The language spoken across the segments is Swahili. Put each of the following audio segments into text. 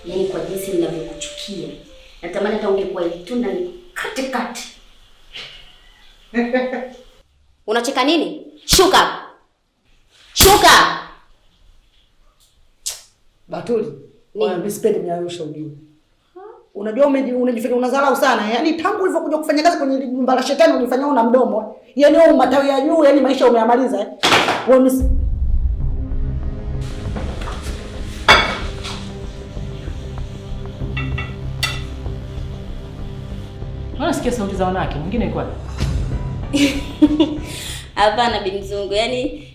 Yaani kwa jinsi ninavyokuchukia. Natamani hata ungekuwa tunda ni kate kate. Unacheka nini? Shuka. Shuka. Batuli, mimi sipendi miayusha ujue. Unajua unajifanya unadharau sana. Yaani tangu ulivyokuja kufanya kazi kwenye jumba la shetani unifanya una mdomo. Yaani wewe matawi ya juu, yaani maisha umeyamaliza eh. Wewe mimi Nasikia sauti za wanawake, mwingine yuko wapi? Hapana bi mzungu, yaani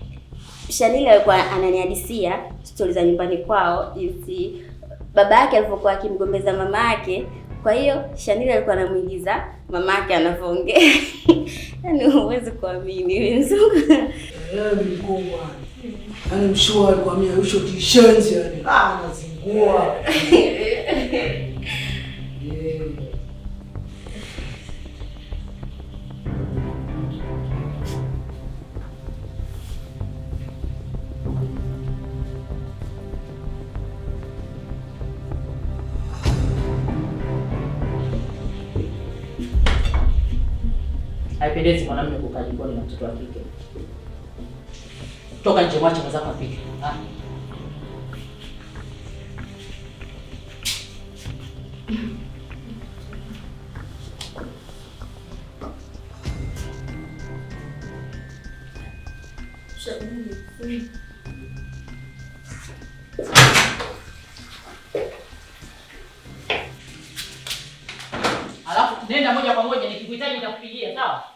Shanila alikuwa ananihadisia stori za nyumbani kwao jinsi baba yake alivyokuwa akimgombeza mama yake. Kwa hiyo Shanila alikuwa anamuigiza mama yake anavyoongea. Yaani huwezi kuamini bi mzungu. Yaani mkubwa. Yaani mshua alikuwa mimi yusho kishenzi yani. Ah, anazingua. Haipendezi mwanamume kukaa jikoni na mtoto wa kike. Toka nje, mwache mwenzako apike. Ah. Alafu nenda moja kwa moja, nikikuhitaji nitakupigia, sawa?